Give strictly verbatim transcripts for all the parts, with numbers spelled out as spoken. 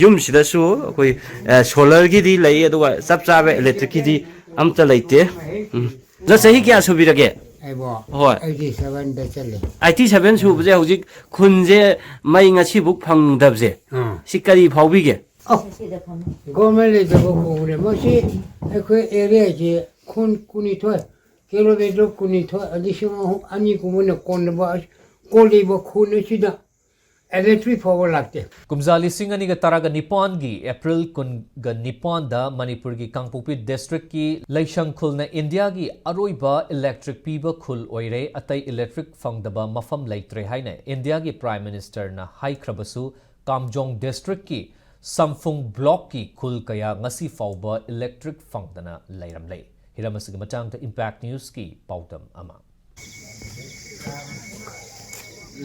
ꯌꯨꯝꯁꯤꯗꯁꯨ ꯑꯩꯈꯣꯏ ꯁꯣꯂꯔꯒꯤꯗꯤ ꯂꯩ, ꯑꯗꯨꯒ ꯆꯞ ꯆꯥꯕ ꯏꯂꯦꯛꯇ꯭ꯔꯤꯛꯀꯤꯗꯤ ꯑꯝꯇ ꯂꯩꯇꯦ꯫ ꯎꯝ꯫ ꯑꯣꯖꯥ, ꯆꯍꯤ ꯀꯌꯥ ꯁꯨꯕꯤꯔꯒꯦ? ꯑꯩꯕꯣ? ꯍꯣꯏ꯫ ꯑꯩꯠꯇꯤ ꯁꯚꯦꯟꯗ ꯆꯠꯂꯦ꯫ ꯑꯩꯠꯇꯤ ꯁꯚꯦꯟ ꯁꯨꯕꯁꯦ ꯍꯧꯖꯤꯛ ꯈꯨꯟꯁꯦ ꯃꯩ ꯉꯁꯤꯕꯨꯛ ꯐꯪꯗꯕꯁꯦ, ꯑꯥ꯫ ꯁꯤ ꯀꯔꯤ ꯐꯥꯎꯕꯤꯒꯦ? ꯑꯧ, ꯒꯣꯔꯃꯦꯟ ꯂꯩꯇꯕ ꯀꯧꯕꯅꯦ꯫ ꯃꯁꯤ ꯑꯩꯈꯣꯏ ꯑꯦꯔꯤꯌꯥꯁꯤ ꯈꯨꯟ ꯀꯨꯟꯅꯤꯊꯣꯏ, ꯀꯤꯂꯣꯃꯤꯇꯔ ꯀꯨꯟꯅꯤꯊꯣꯏ, ꯂꯤꯁꯤꯡ ꯑꯍꯨꯝ, ꯑꯅꯤ ꯀꯨꯝꯕꯅ ꯀꯣꯟꯅꯕ, ꯀꯣꯜꯂꯤꯕ ꯈꯨꯟ ꯑꯁꯤꯗ ꯏꯂꯦꯛꯇ꯭ꯔꯤꯛ ꯐꯥꯎꯕ ꯂꯥꯛꯇꯦ꯫ ꯀꯨꯝꯖꯥ ꯂꯤꯁꯤꯡ ꯑꯅꯤꯒ ꯇꯔꯥꯒ ꯅꯤꯄꯥꯟꯒꯤ ꯑꯦꯄ꯭ꯔꯤꯜ ꯀꯨꯟꯒ ꯅꯤꯄꯥꯟꯗ ꯃꯅꯤꯄꯨꯔꯒꯤ ꯀꯥꯡꯄꯣꯛꯄꯤ ꯗꯤꯁꯇ꯭ꯔꯤꯛꯀꯤ ꯂꯩꯁꯪ ꯈꯨꯜꯅ ꯏꯟꯗꯤꯌꯥꯒꯤ ꯑꯔꯣꯏꯕ ꯏꯂꯦꯛꯇ꯭ꯔꯤꯛ ꯄꯤꯕ ꯈꯨꯜ ꯑꯣꯏꯔꯦ꯫ ꯑꯇꯩ ꯏꯂꯦꯛꯇ꯭ꯔꯤꯛ ꯐꯪꯗꯕ ꯃꯐꯝ ꯂꯩꯇ꯭ꯔꯦ ꯍꯥꯏꯅ ꯏꯟꯗꯤꯌꯥꯒꯤ ꯄ꯭ꯔꯥꯏꯝ ꯃꯤꯅꯤꯁꯇꯔꯅ ꯍꯥꯏꯈ꯭ꯔꯕꯁꯨ, ꯀꯥꯝꯖꯣꯡ ꯗꯤꯁꯇ꯭ꯔꯤꯛꯀꯤ ꯁꯝꯐꯨꯡ ꯕ꯭ꯂꯣꯛꯀꯤ ꯈꯨꯜ ꯀꯌꯥ ꯉꯁꯤ ꯐꯥꯎꯕ ꯏꯂꯦꯛꯇ꯭ꯔꯤꯛ ꯐꯪꯗꯅ ꯂꯩꯔꯝꯂꯦ꯫ ꯍꯤꯔꯝ ꯑꯁꯤꯒꯤ ꯃꯇꯥꯡꯗ ꯏꯝꯄꯦꯛ ꯅ꯭ꯌꯨꯁꯀꯤ ꯄꯥꯎꯗꯝ ꯑꯃ꯫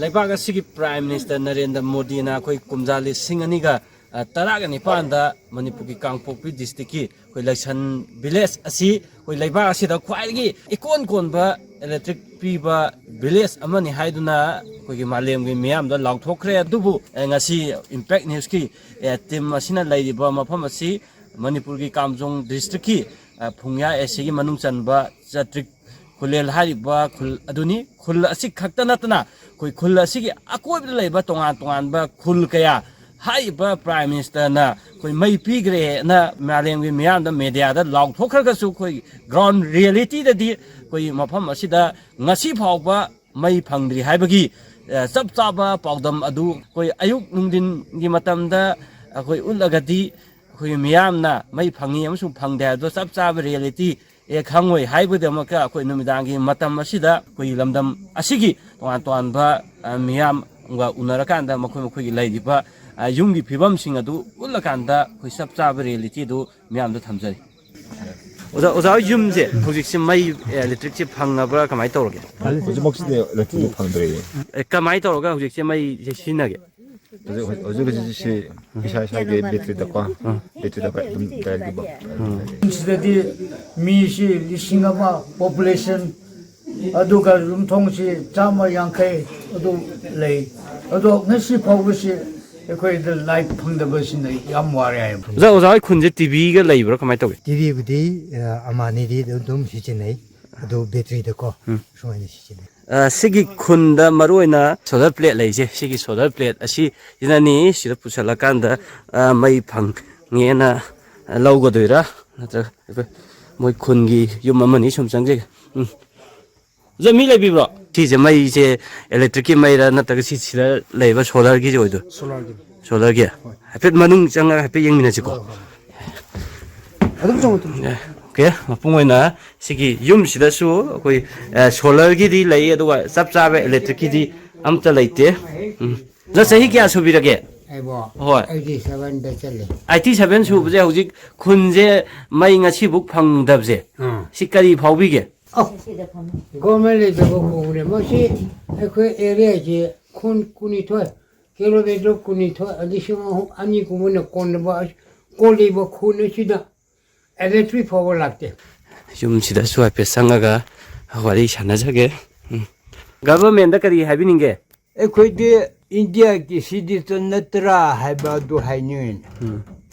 ꯂꯩꯕꯥꯛ ꯑꯁꯤꯒꯤ ꯄ꯭ꯔꯥꯏꯝ ꯃꯤꯅꯤꯁꯇꯔ ꯅꯔꯦꯟꯗ꯭ꯔ ꯃꯣꯗꯤꯅ ꯑꯩꯈꯣꯏ ꯀꯨꯝꯖꯥ ꯂꯤꯁꯤꯡ ꯑꯅꯤꯒ ꯇꯔꯥꯒ ꯅꯤꯄꯥꯟꯗ ꯃꯅꯤꯄꯨꯔꯒꯤ ꯀꯥꯡꯄꯣꯛꯄꯤ ꯗꯤꯁꯇ꯭ꯔꯤꯛꯀꯤ ꯑꯩꯈꯣꯏ ꯂꯩꯁꯟ ꯚꯤꯂꯦꯖ ꯑꯁꯤ ꯑꯩꯈꯣꯏ ꯂꯩꯕꯥꯛ ꯑꯁꯤꯗ ꯈ꯭ꯋꯥꯏꯗꯒꯤ ꯏꯀꯣꯟ ꯀꯣꯟꯕ ꯏꯂꯦꯛꯇ꯭ꯔꯤꯛ ꯄꯤꯕ ꯚꯤꯂꯦꯖ ꯑꯃꯅꯤ ꯍꯥꯏꯗꯨꯅ ꯑꯩꯈꯣꯏꯒꯤ ꯃꯥꯂꯦꯝꯒꯤ ꯃꯤꯌꯥꯝꯗ ꯂꯥꯎꯊꯣꯛꯈ꯭ꯔꯦ꯫ ꯑꯗꯨꯕꯨ, ꯑꯦ, ꯉꯁꯤ ꯏꯝꯄꯦꯛ ꯅ꯭ꯌꯨꯁꯀꯤ, ꯑꯦ, ꯇꯤꯝ ꯑꯁꯤꯅ ꯂꯩꯔꯤꯕ ꯃꯐꯝ ꯑꯁꯤ ꯃꯅꯤꯄꯨꯔꯒꯤ ꯀꯥꯝꯖꯣꯡ ꯗꯤꯁꯇ꯭ꯔꯤꯛꯀꯤ, ꯑꯦ, ꯐꯨꯡꯌꯥ ꯑꯦꯁꯤꯒꯤ ꯃꯅꯨꯡ ꯆꯟꯕ ꯆꯇ꯭ꯔꯤꯛ ꯈꯨꯂꯦꯜ ꯍꯥꯏꯔꯤꯕ ꯈꯨꯜ ꯑꯗꯨꯅꯤ꯫ ꯈꯨꯜ ꯑꯁꯤ ꯈꯛꯇ ꯅꯠꯇꯅ ꯑꯩꯈꯣꯏ ꯈꯨꯜ ꯑꯁꯤꯒꯤ ꯑꯀꯣꯏꯕꯗ ꯂꯩꯕ ꯇꯣꯉꯥꯟ ꯇꯣꯉꯥꯟꯕ ꯈꯨꯜ ꯀꯌꯥ ꯍꯥꯏꯔꯤꯕ ꯄ꯭ꯔꯥꯏꯝ ꯃꯤꯅꯤꯁꯇꯔꯅ ꯑꯩꯈꯣꯏ ꯃꯩ ꯄꯤꯈ꯭ꯔꯦꯅ ꯃꯥꯂꯦꯝꯒꯤ ꯃꯤꯌꯥꯝꯗ, ꯃꯦꯗꯤꯌꯥꯗ ꯂꯥꯎꯊꯣꯛꯈ꯭ꯔꯒꯁꯨ, ꯑꯩꯈꯣꯏ ꯒ꯭ꯔꯥꯎꯟ ꯔꯤꯌꯦꯂꯤꯇꯤꯗꯗꯤ ꯑꯩꯈꯣꯏ ꯃꯐꯝ ꯑꯁꯤꯗ ꯉꯁꯤ ꯐꯥꯎꯕ ꯃꯩ ꯐꯪꯗ꯭ꯔꯤ ꯍꯥꯏꯕꯒꯤ, ꯑ, ꯆꯞ ꯆꯥꯕ ꯄꯥꯎꯗꯝ ꯑꯗꯨ ꯑꯩꯈꯣꯏ ꯑꯌꯨꯛ ꯅꯨꯡꯊꯤꯟꯒꯤ ꯃꯇꯝꯗ ꯑꯩꯈꯣꯏ ꯎꯠꯂꯒꯗꯤ, ꯑꯩꯈꯣꯏꯒꯤ ꯃꯤꯌꯥꯝꯅ ꯃꯩ ꯐꯪꯉꯤ ꯑꯃꯁꯨꯡ ꯐꯪꯗꯦ ꯍꯥꯏꯕꯗꯣ ꯆꯞ ꯆꯥꯕ ꯔꯤꯌꯦꯂꯤꯇꯤ ꯑꯦ ꯈꯪꯉꯣꯏ ꯍꯥꯏꯕꯒꯤꯗꯃꯛꯇ ꯑꯩꯈꯣꯏ ꯅꯨꯃꯤꯗꯥꯡꯒꯤ ꯃꯇꯝ ꯑꯁꯤꯗ ꯑꯩꯈꯣꯏꯒꯤ ꯂꯝꯗꯝ ꯑꯁꯤꯒꯤ ꯇꯣꯉꯥꯟ ꯇꯣꯉꯥꯟꯕ, ꯑ, ꯃꯤꯌꯥꯝꯒ ꯎꯅꯔꯀꯥꯟꯗ ꯃꯈꯣꯏ ꯃꯈꯣꯏꯒꯤ ꯂꯩꯔꯤꯕ, ꯑ, ꯌꯨꯝꯒꯤ ꯐꯤꯕꯝꯁꯤꯡ ꯑꯗꯨ ꯎꯠꯂꯀꯥꯟꯗ ꯑꯩꯈꯣꯏ ꯆꯞ ꯆꯥꯕ ꯔꯤꯌꯦꯂꯤꯇꯤ ꯑꯗꯨ ꯃꯤꯌꯥꯝꯗ ꯊꯝꯖꯔꯤ꯫ ꯑꯣꯖꯥ, ꯑꯣꯖꯥ ꯍꯣꯏ ꯌꯨꯝꯁꯦ ꯍꯧꯖꯤꯛꯁꯦ ꯃꯩ, ꯑꯦꯂꯦꯛꯇ꯭ꯔꯤꯛꯁꯦ ꯐꯪꯉꯕ꯭ꯔꯥ, ꯀꯃꯥꯏꯅ ꯇꯧꯔꯒꯦ? ꯍꯧꯖꯤꯛꯃꯛꯁꯤꯗꯤ ꯏꯂꯦꯛꯇ꯭ꯔꯤꯛ ꯐꯪꯗ꯭ꯔꯦ꯫ ꯑꯦ, ꯀꯃꯥꯏꯅ ꯇꯧꯔꯒ ꯍꯧꯖꯤꯛꯁꯦ ꯃꯩꯁꯦ ꯁꯤꯖꯤꯟꯅꯒꯦ? ꯍꯧꯖꯤꯛ, ꯍꯧꯖꯤꯛ, ꯍꯧꯖꯤꯛꯁꯤ ꯏꯁꯥ ꯏꯁꯥꯒꯤ ꯕꯦꯇ꯭ꯔꯤꯗꯀꯣ, ꯕꯦꯇ꯭ꯔꯤꯗ ꯑꯗꯨꯝ ꯗꯥꯏꯔꯦꯛ ꯑꯗꯨꯝ꯫ ꯁꯤꯗꯗꯤ ꯃꯤꯁꯤ ꯂꯤꯁꯤꯡ ꯑꯃ ꯄꯣꯄꯨꯂꯦꯁꯟ, ꯑꯗꯨꯒ ꯌꯨꯝꯊꯣꯡꯁꯤ ꯆꯥꯝꯃ ꯌꯥꯡꯈꯩ ꯑꯗꯨ ꯂꯩ꯫ ꯑꯗꯣ ꯉꯁꯤ ꯐꯥꯎꯕꯁꯤ ꯑꯩꯈꯣꯏꯗ ꯂꯥꯏꯠ ꯐꯪꯗꯕꯁꯤꯅ ꯌꯥꯝ ꯋꯥꯔꯦ ꯍꯥꯏꯕ꯫ ꯑꯣꯖꯥ, ꯑꯣꯖꯥ ꯍꯣꯏ ꯈꯨꯟꯁꯦ ꯇꯤꯚꯤꯒ ꯂꯩꯕ꯭ꯔꯥ, ꯀꯃꯥꯏꯅ ꯇꯧꯒꯦ? ꯇꯤꯚꯤꯕꯨꯗꯤ, ꯑ, ꯑꯃ ꯑꯅꯤꯗꯤ ꯑꯗꯨꯝ ꯁꯤꯖꯤꯟꯅꯩ, ꯑꯗꯨ ꯕꯦꯇ꯭ꯔꯤꯗꯀꯣ ꯎꯝ꯫ ꯁꯨꯃꯥꯏꯅ ꯁꯤꯖꯤꯟꯅꯩ꯫ ꯑ, ꯁꯤꯒꯤ ꯈꯨꯟꯗ ꯃꯔꯨꯑꯣꯏꯅ ꯁꯣꯂꯔ ꯄ꯭ꯂꯦꯠ ꯂꯩꯁꯦ, ꯁꯤꯒꯤ ꯁꯣꯂꯔ ꯄ꯭ꯂꯦꯠ ꯑꯁꯤꯅꯅꯤ ꯁꯤꯗ ꯄꯨꯁꯜꯂꯀꯥꯟꯗ, ꯑ, ꯃꯩ ꯐꯪꯉꯦꯅ ꯂꯧꯒꯗꯣꯏꯔꯥ, ꯅꯠꯇ꯭ꯔꯒ ꯑꯩꯈꯣꯏ ꯃꯣꯏ ꯈꯨꯟꯒꯤ ꯌꯨꯝ ꯑꯃꯅꯤ ꯁꯨꯝ ꯆꯪꯖꯒꯦ꯫ ꯎꯝ꯫ ꯑꯣꯖꯥ, ꯃꯤ ꯂꯩꯕꯤꯕ꯭ꯔꯣ? ꯁꯤꯁꯦ ꯃꯩꯁꯦ ꯏꯂꯦꯛꯇ꯭ꯔꯤꯛꯀꯤ ꯃꯩꯔꯥ, ꯅꯠꯇ꯭ꯔꯒ ꯁꯤ ꯁꯤꯗ ꯂꯩꯕ ꯁꯣꯂꯔꯒꯤꯁꯦ ꯑꯣꯏꯗꯣꯏ? ꯁꯣꯂꯔꯒꯤ꯫ ꯁꯣꯂꯔꯒꯤ? ꯍꯣꯏ꯫ ꯍꯥꯏꯐꯦꯠ ꯃꯅꯨꯡ ꯆꯪꯉꯒ ꯍꯥꯏꯐꯦꯠ ꯌꯦꯡꯃꯤꯟꯅꯁꯤꯀꯣ꯫ ꯍꯣꯏ, ꯍꯣꯏ꯫ ꯑꯗꯨꯝ ꯆꯪꯉꯣ, ꯑꯗꯨꯝ ꯆꯪꯉꯣ꯫ ꯑꯦ, ꯑꯣꯀꯦ, ꯃꯄꯨꯡ ꯑꯣꯏꯅ ꯁꯤꯒꯤ ꯌꯨꯝꯁꯤꯗꯁꯨ ꯑꯩꯈꯣꯏ, ꯑꯦ, ꯁꯣꯂꯔꯒꯤꯗꯤ ꯂꯩ, ꯑꯗꯨꯒ ꯆꯞ ꯆꯥꯕ ꯏꯂꯦꯛꯇ꯭ꯔꯤꯛꯀꯤꯗꯤ ꯑꯝꯇ ꯂꯩꯇꯦ꯫ ꯎꯝ꯫ ꯑꯣꯖꯥ, ꯆꯍꯤ ꯀꯌꯥ ꯁꯨꯕꯤꯔꯒꯦ? ꯑꯩꯕꯣ? ꯍꯣꯏ꯫ ꯑꯩꯠꯇꯤ ꯁꯚꯦꯟꯗ ꯆꯠꯂꯦ꯫ ꯑꯩꯠꯇꯤ ꯁꯚꯦꯟ ꯁꯨꯕꯁꯦ ꯍꯧꯖꯤꯛ ꯈꯨꯟꯁꯦ ꯃꯩ ꯉꯁꯤꯕꯨꯛ ꯐꯪꯗꯕꯁꯦ, ꯑꯥ꯫ ꯁꯤ ꯀꯔꯤ ꯐꯥꯎꯕꯤꯒꯦ? ꯑꯧ, ꯒꯣꯔꯃꯦꯟ ꯂꯩꯇꯕ ꯀꯧꯕꯅꯦ꯫ ꯃꯁꯤ ꯑꯩꯈꯣꯏ ꯑꯦꯔꯤꯌꯥꯁꯤ ꯈꯨꯟ ꯀꯨꯟꯅꯤꯊꯣꯏ, ꯀꯤꯂꯣꯃꯤꯇꯔ ꯀꯨꯟꯅꯤꯊꯣꯏ, ꯂꯤꯁꯤꯡ ꯑꯍꯨꯝ, ꯑꯅꯤ ꯀꯨꯝꯕꯅ ꯀꯣꯟꯅꯕ ꯑꯁ-, ꯀꯣꯜꯂꯤꯕ ꯈꯨꯟ ꯑꯁꯤꯗ ꯏꯂꯦꯛꯇ꯭ꯔꯤꯛ ꯐꯥꯎꯕ ꯂꯥꯛꯇꯦ꯫ ꯌꯨꯝꯁꯤꯗꯁꯨ ꯍꯥꯏꯐꯦꯠ ꯆꯪꯉꯒ ꯋꯥꯔꯤ ꯁꯥꯟꯅꯖꯒꯦ꯫ ꯎꯝ꯫ ꯒꯚꯔꯟꯃꯦꯟꯗ ꯀꯔꯤ ꯍꯥꯏꯕꯤꯅꯤꯡꯒꯦ? ꯑꯩꯈꯣꯏꯗꯤ ꯏꯟꯗꯤꯌꯥꯒꯤ ꯁꯤꯇꯤꯖꯟ ꯅꯠꯇ꯭ꯔꯥ ꯍꯥꯏꯕ ꯑꯗꯨ ꯍꯥꯏꯅꯤꯡꯉꯤ꯫ ꯎꯝ꯫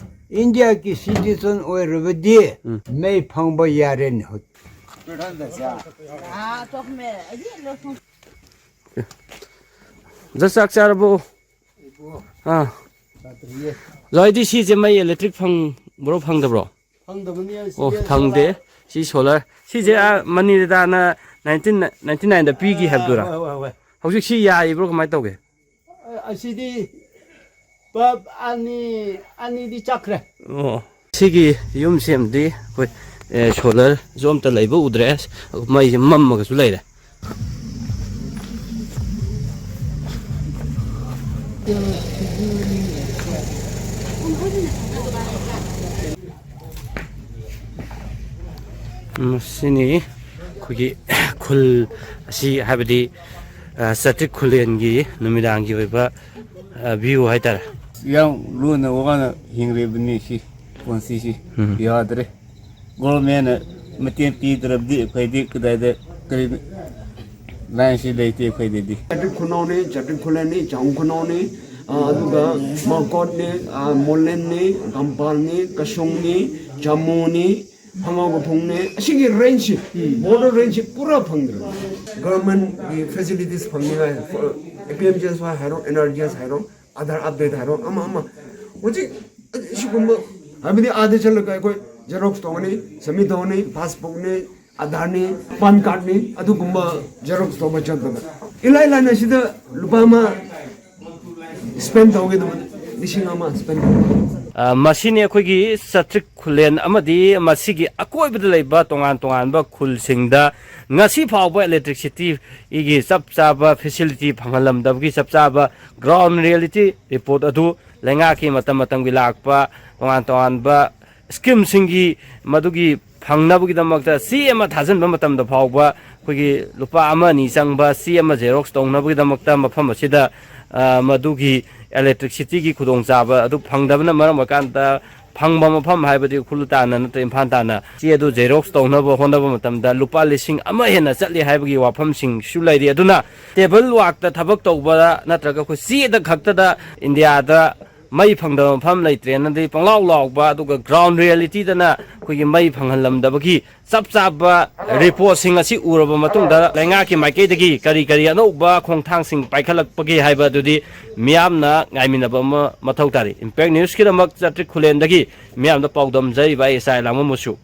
ꯏꯟꯗꯤꯌꯥꯒꯤ ꯁꯤꯇꯤꯖꯟ ꯑꯣꯏꯔꯕꯗꯤ ꯎꯝ꯫ ꯃꯩ ꯐꯪꯕ ꯌꯥꯔꯦꯅꯦ ꯍꯧꯖꯤꯛ꯫ ꯑꯣꯖꯥ, ꯆꯥꯛ ꯆꯥꯔꯕꯣ? ꯑꯥ꯫ ꯆꯥꯗ꯭ꯔꯤꯌꯦ꯫ ꯑꯣꯖꯥ ꯍꯣꯏꯗꯤ ꯁꯤꯁꯦ ꯃꯩ ꯏꯂꯦꯛꯇ꯭ꯔꯤꯛ ꯐꯪꯕ꯭ꯔꯣ, ꯐꯪꯗꯕ꯭ꯔꯣ? ꯐꯪꯗꯕꯅꯤ, ꯑꯣ, ꯁꯤꯁꯦ ꯐꯪꯗꯦ꯫ ꯁꯣꯂꯥꯔ꯫ ꯁꯤ ꯁꯣꯂꯥꯔ, ꯁꯤꯁꯦ, ꯑꯥ, ꯃꯅꯤꯔꯗꯥꯅ ꯅꯥꯏꯟꯇꯤꯟ ꯅꯥꯏꯟꯇꯤ ꯅꯥꯏꯟꯗ ꯄꯤꯈꯤ ꯍꯥꯏꯕꯗꯨꯔꯥ? ꯍꯣꯏ, ꯍꯣꯏ, ꯍꯣꯏ꯫ ꯍꯧꯖꯤꯛ ꯁꯤ ꯌꯥꯔꯤꯕ꯭ꯔꯣ, ꯀꯃꯥꯏꯅ ꯇꯧꯒꯦ? ꯑꯁꯤꯗꯤ ꯕꯜꯕ ꯑꯅꯤ, ꯑꯅꯤꯗꯤ ꯆꯠꯈ꯭ꯔꯦ꯫ ꯑꯣ꯫ ꯁꯤꯒꯤ ꯌꯨꯝ ꯁꯦꯝꯗꯤ ꯑꯩꯈꯣꯏ, ꯑꯦ, ꯁꯣꯂꯔꯁꯨ ꯑꯝꯇ ꯂꯩꯕ ꯎꯗ꯭ꯔꯦ꯫ ꯃꯩꯁꯦ ꯃꯝꯃꯒꯁꯨ ꯂꯩꯔꯦ꯫ ꯎꯝ, ꯁꯤꯅꯤ ꯑꯩꯈꯣꯏꯒꯤ ꯈꯨꯜ ꯑꯁꯤ, ꯍꯥꯏꯕꯗꯤ, ꯑ, ꯆꯥꯇ꯭ꯔꯤꯛ ꯈꯨꯂꯦꯟꯒꯤ ꯅꯨꯃꯤꯗꯥꯡꯒꯤ ꯑꯣꯏꯕ, ꯑ, ꯚ꯭ꯌꯨ ꯍꯥꯏꯇꯥꯔꯦ꯫ ꯌꯥꯝ ꯂꯨꯅ ꯋꯥꯅ ꯍꯤꯡꯂꯤꯕꯅꯤ ꯁꯤ ꯄꯨꯟꯁꯤꯁꯤ꯫ ꯎꯝ꯫ ꯌꯥꯗ꯭ꯔꯦ꯫ ꯒꯣꯔꯃꯦꯟꯅ ꯃꯇꯦꯡ ꯄꯤꯗ꯭ꯔꯕꯗꯤ ꯑꯩꯈꯣꯏꯗꯤ ꯀꯗꯥꯏꯗ ꯀꯔꯤ ꯂꯥꯏꯟꯁꯤ ꯂꯩꯇꯦ ꯑꯩꯈꯣꯏꯗꯗꯤ꯫ ꯖꯥꯇ꯭ꯔꯤꯛ ꯈꯨꯅꯧꯅꯤ, ꯖꯥꯇ꯭ꯔꯤꯛ ꯈꯨꯂꯦꯟꯅꯤ, ꯖꯥꯎ ꯈꯨꯅꯧꯅꯤ, ꯑꯗꯨꯒ ꯃꯥꯡꯀꯣꯠꯅꯤ, ꯃꯣꯂꯦꯟꯅꯤ, ꯀꯝꯄꯥꯜꯅꯤ, ꯀꯁꯨꯡꯅꯤ, ꯆꯥꯃꯨꯅꯤ, ꯐꯉꯥꯎꯒꯐꯨꯡꯅꯤ, ꯑꯁꯤꯒꯤ ꯔꯦꯟꯖꯁꯤ, ꯕꯣꯔꯗꯔ ꯔꯦꯟꯖꯁꯤ ꯄꯨꯔꯥ ꯐꯪꯗ꯭ꯔꯦ꯫ ꯒꯚꯔꯟꯃꯦꯟꯒꯤ ꯐꯦꯁꯤꯂꯤꯇꯤꯁ ꯐꯪꯅꯤꯡꯉꯥꯏ, ꯑꯦ ꯄꯤ ꯑꯦꯝ ꯖꯤ ꯑꯦꯁ ꯋꯥꯏ ꯍꯥꯏꯔꯣ, ꯑꯦꯟ ꯑꯥꯔ ꯖꯤ ꯑꯦꯁ ꯍꯥꯏꯔꯣ, ꯑꯥꯙꯥꯔ ꯑꯞꯗꯦꯠ ꯍꯥꯏꯔꯣ, ꯑꯃ ꯑꯃ, ꯍꯧꯖꯤꯛ ꯁꯤꯒꯨꯝꯕ, ꯍꯥꯏꯕꯗꯤ ꯑꯥꯗ ꯆꯠꯂꯒ ꯑꯩꯈꯣꯏ ꯖꯦꯔꯣꯛꯁ ꯇꯧꯒꯅꯤ, ꯁꯕꯃꯤꯠ ꯇꯧꯒꯅꯤ, ꯄꯥꯁꯕꯨꯛꯅꯤ, ꯑꯥꯙꯥꯔꯅꯤ, ꯄꯥꯟ ꯀꯥꯔꯗꯅꯤ, ꯑꯗꯨꯒꯨꯝꯕ ꯖꯦꯔꯣꯛꯁ ꯇꯧꯕ ꯆꯠꯄꯗ ꯏꯂꯥꯏ ꯂꯥꯏꯅ ꯁꯤꯗ ꯂꯨꯄꯥ ꯑꯃ ꯁ꯭ꯄꯦꯟ ꯇꯧꯒꯦ ꯇꯧꯕꯗ ꯂꯤꯁꯤꯡ ꯑꯃ ꯁ꯭ꯄꯦꯟ ꯇꯧꯒꯦ꯫ ꯑ, ꯃꯁꯤꯅꯤ ꯑꯩꯈꯣꯏꯒꯤ ꯆꯥꯇ꯭ꯔꯤꯛ ꯈꯨꯂꯦꯟ ꯑꯃꯗꯤ ꯃꯁꯤꯒꯤ ꯑꯀꯣꯏꯕꯗ ꯂꯩꯕ ꯇꯣꯉꯥꯟ ꯇꯣꯉꯥꯟꯕ ꯈꯨꯜꯁꯤꯡꯗ ꯉꯁꯤ ꯐꯥꯎꯕ ꯏꯂꯦꯛꯇ꯭ꯔꯤꯁꯤꯇꯤꯒꯤ ꯆꯞ ꯆꯥꯕ ꯐꯦꯁꯤꯂꯤꯇꯤ ꯐꯪꯍꯜꯂꯝꯗꯕꯒꯤ ꯆꯞ ꯆꯥꯕ ꯒ꯭ꯔꯥꯎꯟ ꯔꯤꯌꯦꯂꯤꯇꯤ ꯔꯤꯄꯣꯔꯠ ꯑꯗꯨ ꯂꯩꯉꯥꯛꯀꯤ ꯃꯇꯝ ꯃꯇꯝꯒꯤ ꯂꯥꯛꯄ ꯇꯣꯉꯥꯟ ꯇꯣꯉꯥꯟꯕ ꯁ꯭ꯀꯤꯝꯁꯤꯡꯒꯤ ꯃꯗꯨꯒꯤ ꯐꯪꯅꯕꯒꯤꯗꯃꯛꯇ ꯆꯦ ꯑꯃ ꯊꯥꯖꯤꯟꯕ ꯃꯇꯝꯗ ꯐꯥꯎꯕ ꯑꯩꯈꯣꯏꯒꯤ ꯂꯨꯄꯥ ꯑꯃ ꯑꯅꯤ ꯆꯪꯕ ꯆꯦ ꯑꯃ ꯖꯦꯔꯣꯛꯁ ꯇꯧꯅꯕꯒꯤꯗꯃꯛꯇ ꯃꯐꯝ ꯑꯁꯤꯗ, ꯑ, ꯃꯗꯨꯒꯤ ꯏꯂꯦꯛꯇ꯭ꯔꯤꯁꯤꯇꯤꯒꯤ ꯈꯨꯗꯣꯡꯆꯥꯕ ꯑꯗꯨ ꯐꯪꯗꯕꯅ ꯃꯔꯝ ꯑꯣꯏꯔꯀꯥꯟꯗ ꯐꯪꯕ ꯃꯐꯝ ꯍꯥꯏꯕꯗꯤ ꯎꯈ꯭ꯔꯨꯜ ꯇꯥꯟꯅ ꯅꯠꯇ꯭ꯔꯒ ꯏꯝꯐꯥꯜ ꯇꯥꯟꯅ ꯆꯦ ꯑꯗꯨ ꯖꯦꯔꯣꯛꯁ ꯇꯧꯅꯕ ꯍꯣꯠꯅꯕ ꯃꯇꯝꯗ ꯂꯨꯄꯥ ꯂꯤꯁꯤꯡ ꯑꯃ ꯍꯦꯟꯅ ꯆꯠꯂꯤ ꯍꯥꯏꯕꯒꯤ ꯋꯥꯐꯝꯁꯤꯡꯁꯨ ꯂꯩꯔꯤ꯫ ꯑꯗꯨꯅ ꯇꯦꯕꯜ ꯋꯥꯛꯇ ꯊꯕꯛ ꯇꯧꯕ ꯅꯠꯇ꯭ꯔꯒ ꯑꯩꯈꯣꯏ ꯆꯦꯗ ꯈꯛꯇꯗ ꯏꯟꯗꯤꯌꯥꯗ ꯃꯩ ꯐꯪꯗꯕ ꯃꯐꯝ ꯂꯩꯇ꯭ꯔꯦꯅꯗꯤ ꯄꯪꯂꯥꯎ ꯂꯥꯎꯕ, ꯑꯗꯨꯒ ꯒ꯭ꯔꯥꯎꯟ ꯔꯤꯌꯦꯂꯤꯇꯤꯗꯅ ꯑꯩꯈꯣꯏꯒꯤ ꯃꯩ ꯐꯪꯍꯜꯂꯝꯗꯕꯒꯤ ꯆꯞ ꯆꯥꯕ ꯔꯤꯄꯣꯔꯠꯁꯤꯡ ꯑꯁꯤ ꯎꯔꯕ ꯃꯇꯨꯡꯗ ꯂꯩꯉꯥꯛꯀꯤ ꯃꯥꯏꯀꯩꯗꯒꯤ ꯀꯔꯤ ꯀꯔꯤ ꯑꯅꯧꯕ ꯈꯣꯡꯊꯥꯡꯁꯤꯡ ꯄꯥꯏꯈꯠꯂꯛꯄꯒꯦ ꯍꯥꯏꯕ ꯑꯗꯨꯗꯤ ꯃꯤꯌꯥꯝꯅ ꯉꯥꯏꯃꯤꯟꯅꯕ ꯑꯃ ꯃꯊꯧ ꯇꯥꯔꯤ꯫ ꯏꯝꯄꯦꯛ ꯅ꯭ꯌꯨꯁꯀꯤꯗꯃꯛ ꯆꯥꯇ꯭ꯔꯤꯛ ꯈꯨꯂꯦꯟꯗꯒꯤ ꯃꯤꯌꯥꯝꯗ ꯄꯥꯎꯗꯝꯖꯔꯤꯕ ꯑꯩ ꯏꯁꯥ ꯂꯥꯡꯕꯝ ꯃꯨꯁꯨ꯫